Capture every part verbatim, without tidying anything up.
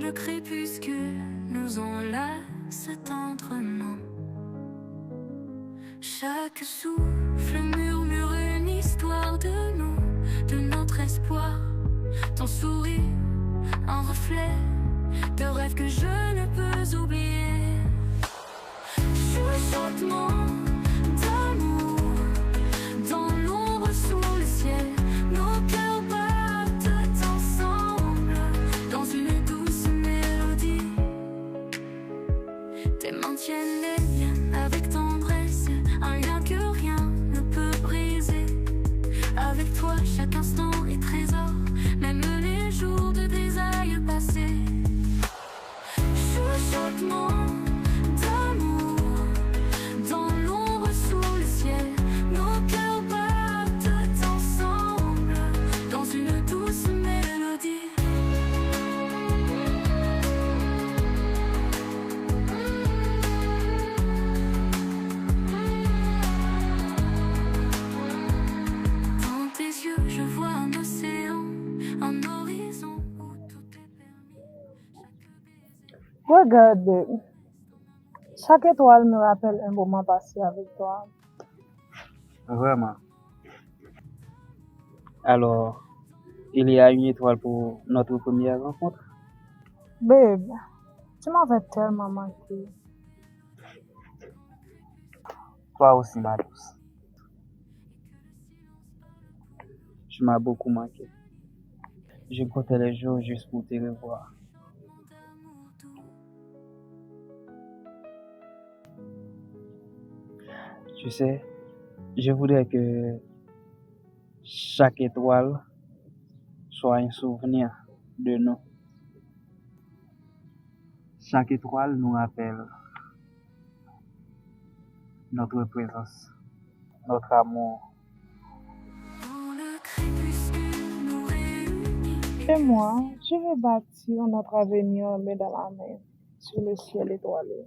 Le crépuscule nous enlace tendrement. Chaque souffle murmure une histoire de nous, de notre espoir. Ton sourire, un reflet de rêves que je ne peux oublier. Chuchotement d'amour, dans l'ombre sous le ciel, nos cœurs battent ensemble dans une douce mélodie. Tes mains tiennent les miennes avec tendresse, un lien que rien ne peut briser. Avec toi, chaque instant est trésor, même les jours de grisaille passés. Chuchotement d'amour, dans l'ombre sous le ciel, nos cœurs battent ensemble dans une douce mélodie. Dans tes yeux, je vois un océan, un horizon où tout est permis. Chaque baiser. Regarde, chaque étoile me rappelle un moment passé avec toi. Vraiment. Alors, il y a une étoile pour notre première rencontre? Babe, tu m'avais tellement manqué. Toi aussi, ma douce. Tu m'as beaucoup manqué. Je comptais les jours juste pour te revoir. Tu sais, je voudrais que chaque étoile soit un souvenir de nous. Chaque étoile nous rappelle notre présence, notre amour. Et moi, je vais bâtir notre avenir main dans la main sur le ciel étoilé.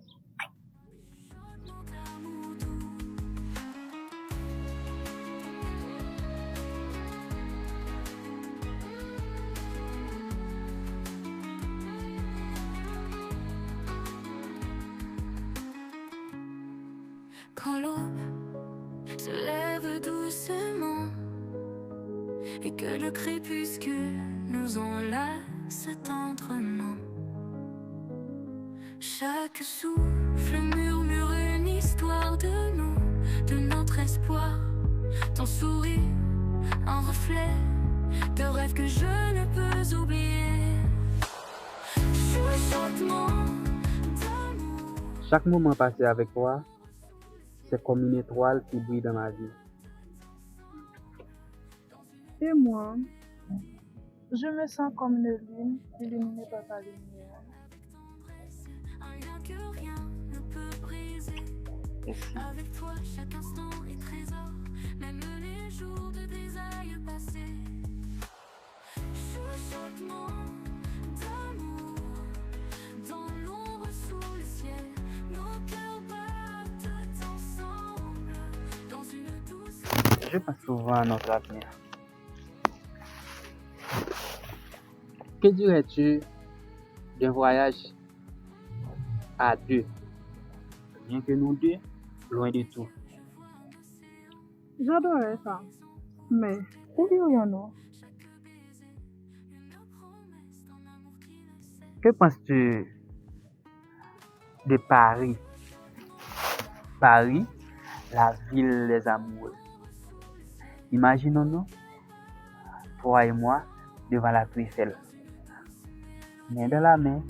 Quand l'aube se lève doucement et que le crépuscule nous enlace tendrement. Chaque souffle murmure une histoire de nous, de notre espoir. Ton sourire, un reflet de rêves que je ne peux oublier. Chuchotement d'amour. Chaque moment passé avec toi, c'est comme une étoile qui brille dans ma vie. Et moi, je me sens comme une lune illuminée par ta lumière. Merci. Avec toi, chaque instant est trésor, même les jours de grisaille passés. Chuchotement d'amour, dans l'ombre sous le ciel, nos cœurs battent ensemble dans une douce. Je pense souvent à notre avenir. Que dirais-tu d'un voyage à deux? Rien que nous deux, loin de tout. J'adorerais ça. Mais, où irions-nous? Que penses-tu de Paris? Paris, la ville des amoureux. Imaginons-nous, toi et moi, devant la tour Eiffel. Main dans la main,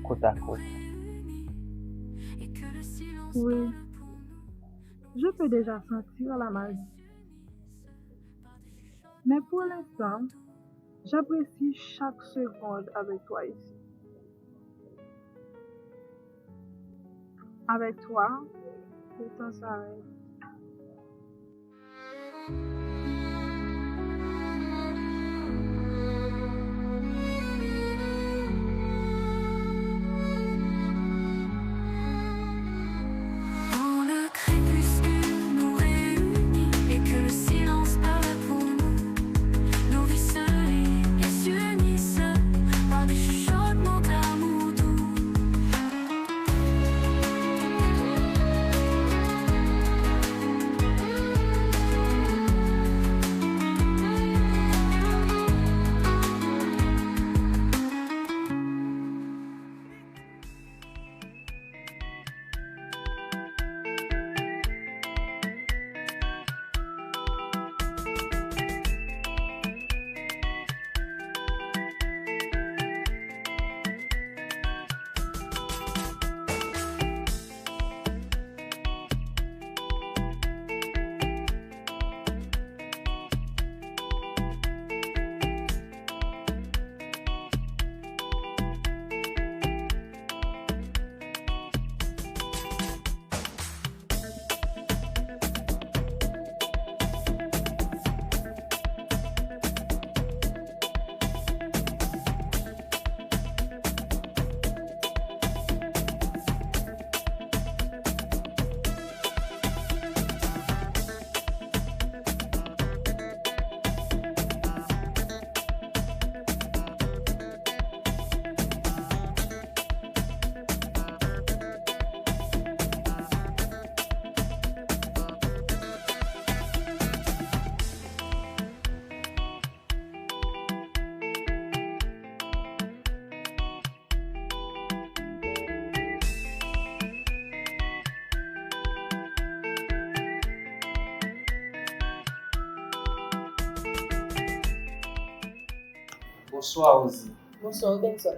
côte à côte. Oui, je peux déjà sentir la magie. Mais pour l'instant, j'apprécie chaque seconde avec toi ici. Avec toi, le temps s'arrête. Dans le crépuscule nous réunit et que le silence parle pour nous. Nos vies se lient et s'unissent par des chuchotements. Bonsoir, Rosie. Bonsoir, Robenson.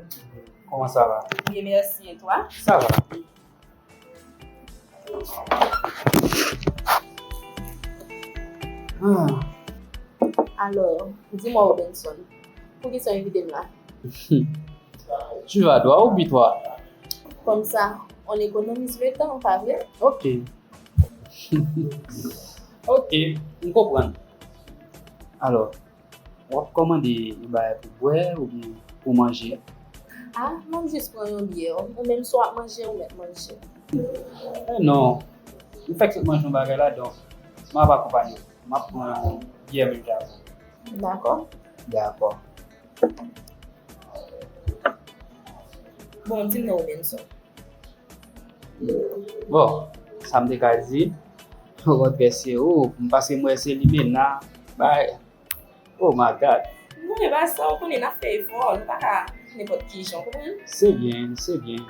Comment ça va? Bien, merci. Et toi? Ça va. Ah. Alors, dis-moi, Robenson, poukisa w envite m la? Tu vas droit au but, toi. Comme ça, on économise le temps, pas vrai? Ok. Ok, m konprann. Alò, w ap kòmande yon bagay pou bwè oubyen pou manje? Ah, m ap jis pran yon byè. Ou menm, si w ap manje, ou mèt manje. Eh non, m fèk sot manje yon bagay la, donk, m ap akonpanye w. M ap pran yon byè menm jan avè w. Dakò. Dakò. Bon, di m non, Robenson. Bon, sa m te ka di, okontrè, se ou, m, paske m wè se limena, bay, oh my God. Non, e pa sa, ou konnen n ap fè efò, nou pa ka nenpòt ki jan, ou konprann? Se byen, se byen.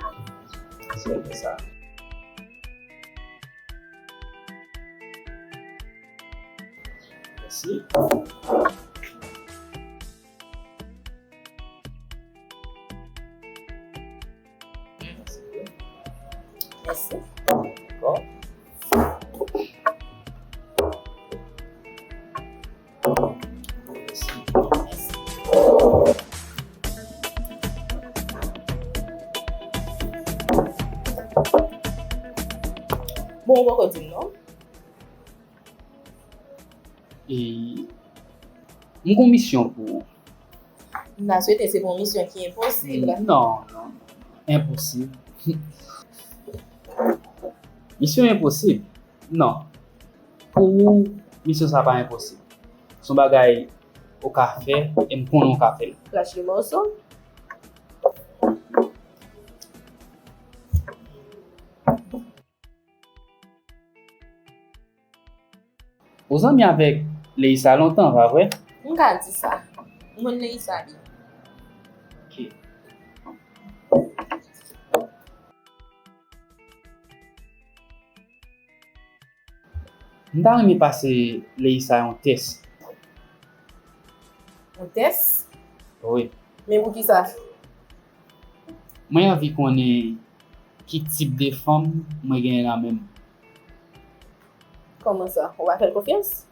Se byen sa. Mèsi. Mèsi. Dakò. Bon, ou poko di m non. E, m gon misyon pou ou. M ta swete se pa yon misyon ki enposib. Non, non, non. Enposib. Misyon enposib? Non. Pou ou, misyon sa pa enposib. Se yon bagay ou ka fè, e m konnen ou ka fè l. Crash le morceau. Ou zanmi avèk Leisa lontan, pa vre? M ka di sa. M konn Leisa byen. Ok. M ta renmen pase Leisa yon tès. Yon tès? Wi. Men poukisa? Mwen anvi konnen ki tip de fanm mwen genyen nan men m. Kòman sa? Ou pa fè l konfyans?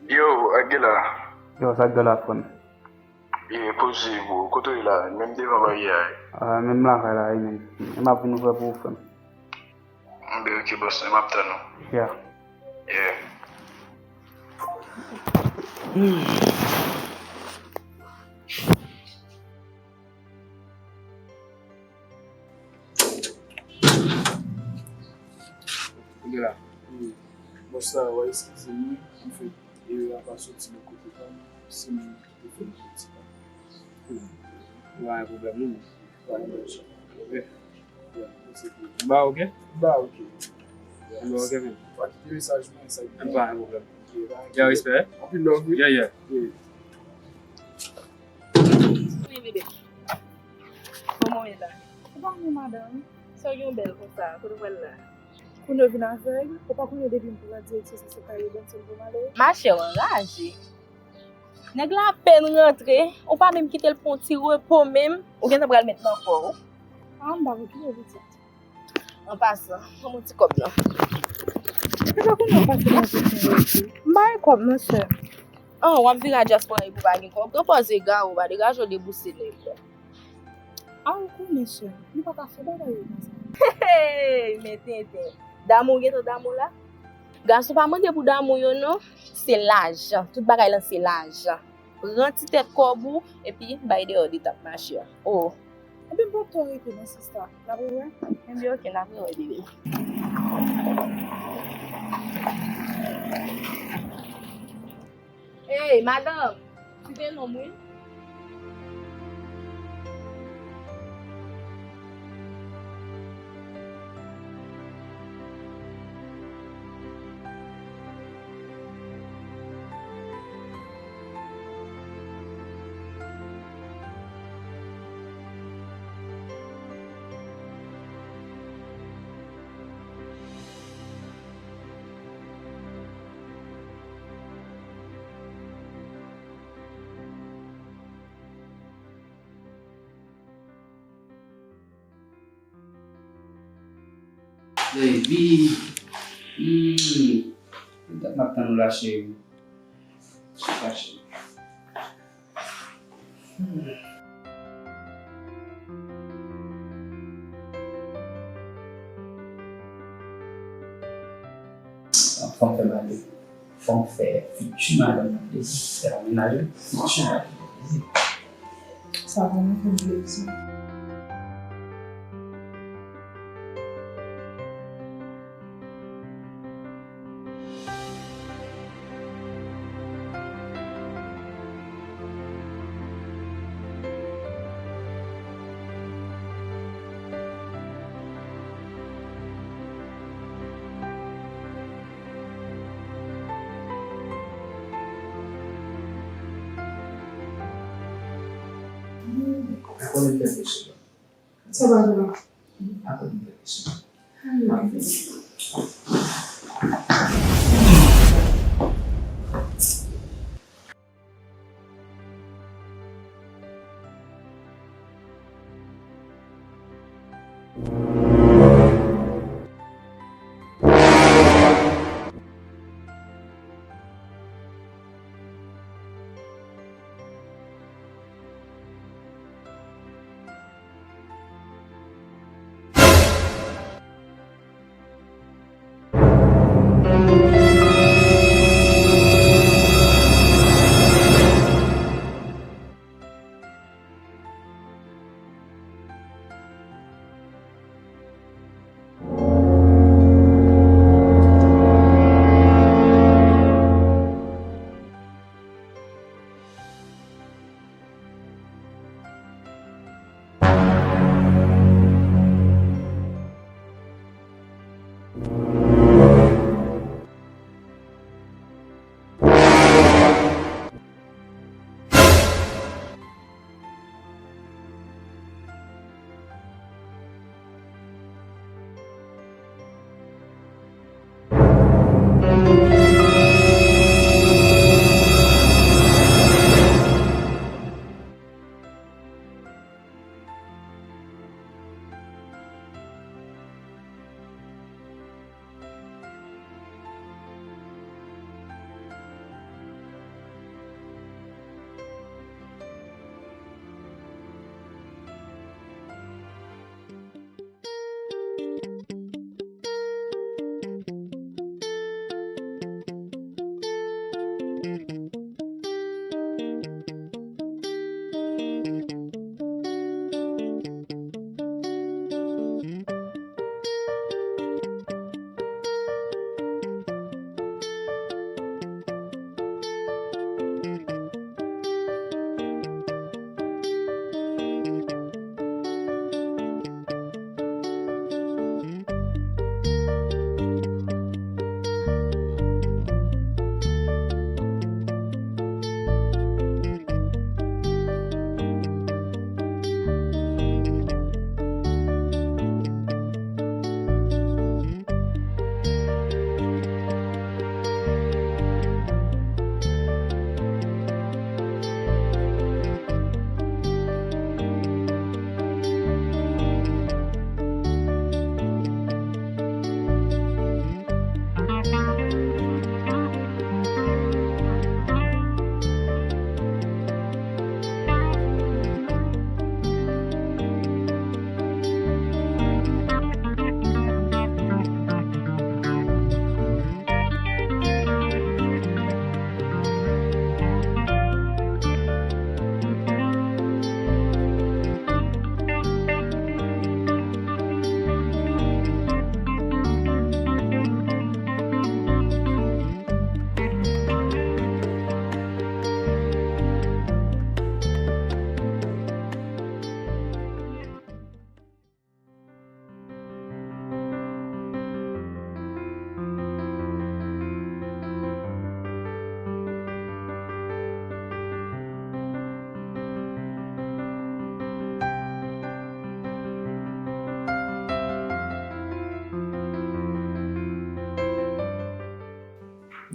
Yo, Aguila. Yo, sa k gen la, frè m? Ye, poze, bro. Kote w ye la? Menm devan baryè a. Ah, menm lakay la, wi, menm. E m ap vin ouvè pou ou, frè m. Anben, ok, bòs, m ap tann ou. Yeah. Yeah. Kote la? Wi. Bòs la, w a eskize mwen, m fè erè a pa soti bò kote pa m, se mwen ki te fè l soti la. Pa gen pwoblèm, non. Pa gen pwoblèm. Ok. Ba, ok? Ba, ok. Ba, ok, men. Pa kite mesaj mwen, sa. Pa gen pwoblèm. Ok, ba, ok. Yo, respè. Anpil love, wi. Yeah, yeah. Yeah. Wi, bebe. Kòman w ye la? Ou pa renmen madanm? Sa w gen w bèl konsa? Kote w pral la? Kounye w vin avèg? Ou pa konnen depi m pran direksyon sa se kay yo ban m se m pou m ale? Machè, w anraje. Nèg la apèn rantre, ou pa menm kite l pran yon ti repo menm, ou gentan pral met nan kò w. Ah, m pa okipe w pitit. An pasan, ban m yon ti kòb non. Se pa konnen w pase nan zòn nan. M pa gen kòb non, sè. An, w ap vire a dyaspora epi w pa gen kòb? Pran pòz egare w, pa degaje w debouse nèg la. A, ou konnen, sè, nou pa ka fè bagay yo konsa. Hey, men tenten. Damou, gentan damou la? Gason pa mande pou damou yo non, se lajan. Tout bagay lan se lajan. Pran ti tèt kòb ou, epi bay deyò de tap mache a. Oh. Ebyen, m pa t twò rete non, sista. N ap rewè? Ebyen, ok, n ap rewè, bebe. Hey, madanm! Kite non m, wi. Baby. Hmm. Poutèt m ap tann ou la, cheri. Chita, cheri. Hmm. Fò m fè bagay. Fò m fè fiti madanm nan plezi. Se pa mennaj wi, fiti madanm nan plezi. Sa vrèman fè m plezi. Sa pa grav.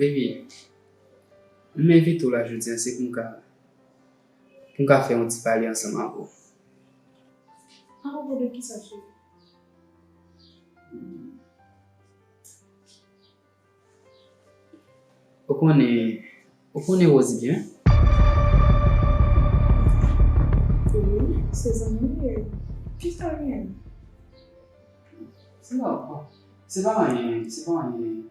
Baby, m envite w la jodi a, se pou m ka, pou m ka fè yon ti pale ansanm avè w. Apwopo de kisa, cheri? Ou konnen, ou konnen Rosie byen? Wi, se zanmi m li ye. Kisa l gen? Se pa, se pa anyen, se pa anyen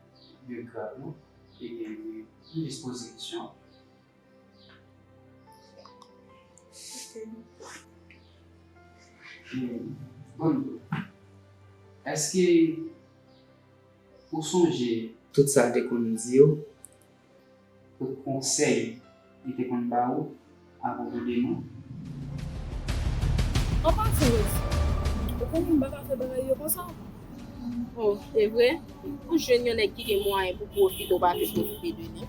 de grav, non. E, m jis poze kesyon. Ok. Bon, èske ou sonje tout sa l te konn di w, tout konsèy li te konn ba ou apwopo de nou? An pasan, Rosie, ou konnen m pa ka fè bagay yo konsa. Oh, se vre? Ou jwenn yon nèg ki gen mwayen pou pwofite, ou pa vle pwofite de li?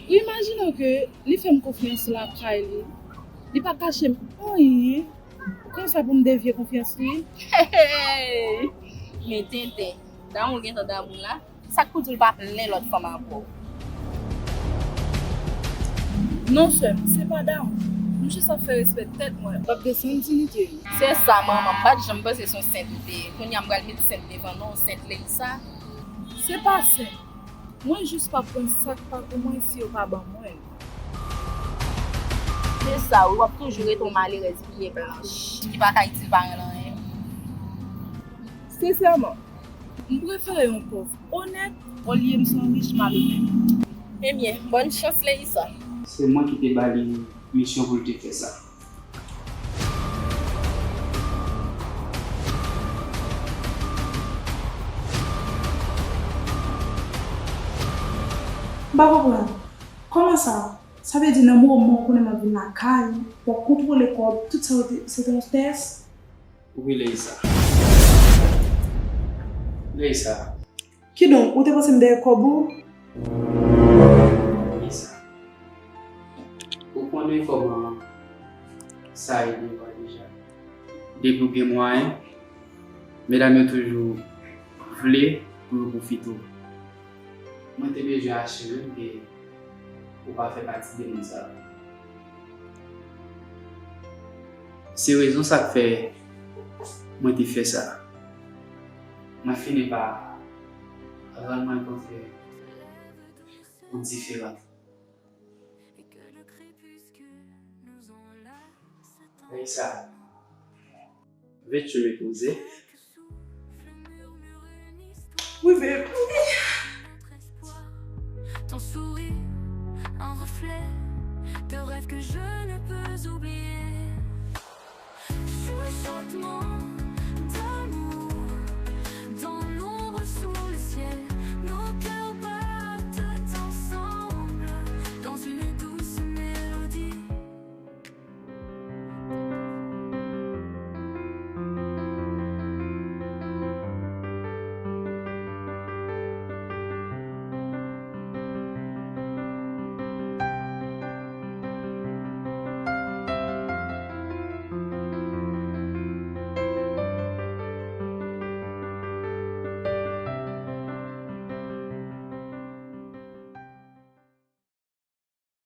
Ou imajine w ke li fè m konfyans lakay li. Li pa kache m anyen. Konsa pou m devye konfyans li? Hey! Men tenten, dawon gentan damou la. Sa k pou di l pa plen lòt fanm ankò? Non, sè m, se pa dawon. M jis ap fè respè tèt mwen. W ap desann diyite m. Se sa, manman. M pa t janm panse se yon sent ou te ye. Kounye a m pral met sent devan non w, sent Leisa. Se pa sent. Mwen jis p ap pran sa k pa pou mwen si yo pa ban mwen l. Se sa wi, w ap toujou rete yon malerèz pye blanch ki pa ka itil paran l anyen. Sensèman, m prefere yon pòv onèt olye m se yon rich malonèt. Ebyen, bòn chans, Leisa. Se mwen ki te ba li misyon pou l te fè sa. M pa konprann. Kòman sa? Sa vle di nan moman w konnen m ap vin lakay ou, w ap kontwole kòb, tout sa yo te, se te yon tès? Wi, Leisa. Leisa. Kidonk, ou te panse m dèyè kòb ou? Leisa. Ou konnen kòman sa ye devan deja. Depi w gen mwayen, medam yo toujou vle pou yo pwofite w. Mwen te bezwen asire m ke ou pa fè pati de moun sa yo. Se rezon sa k fè mwen te fè sa. Mwen fini pa rann mwen kont ke ou diferan. Leisa, vêtu et posée. Oui, babe. Ton sourire, un reflet de rêves que je ne peux oublier. Chuchote-moi